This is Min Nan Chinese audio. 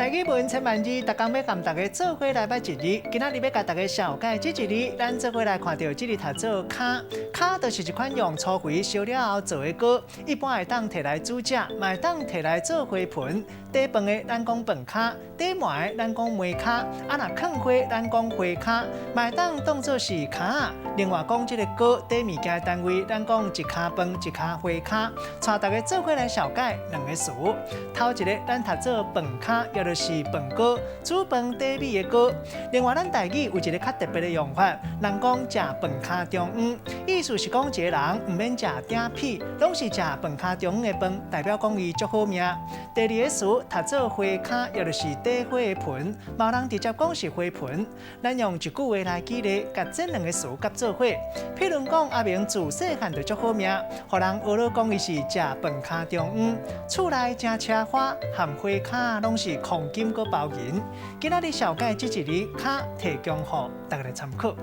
台語文千萬字，逐工欲共大家做伙來捌一字。今仔日欲共大家紹介這一字，咱做伙來看著這字讀做跤。跤就是一款用粗茴燒了後做的糕，一般會當提來煮食，嘛會當提來做花盆。底飯的咱講飯跤，底糜的咱講糜跤，啊若囥花咱講花跤，嘛會當當做是跤仔。另外講這个糕底物件的單位，咱講一跤飯一跤花跤。帶大家做伙來紹介兩个詞。頭一个咱讀做飯跤，也就是飯糕，煮飯底米的糕。另外，咱台語有一个較特別的用法，人講食飯跤中央，意思是講一个人毋免食鼎麉，攏是食飯跤中央的飯，代表講伊足好命。第二个詞讀做花跤，也就是底花的盆，嘛有人直接講是花盆。咱用一句話來舉例，共這兩个詞夾做伙。譬如講，阿明自細漢就足好命，予人學咧講伊是食飯跤中央，厝內誠奢華，含花跤攏是黃金閣包銀。今仔日紹介這一字跤，提供予大家來參考。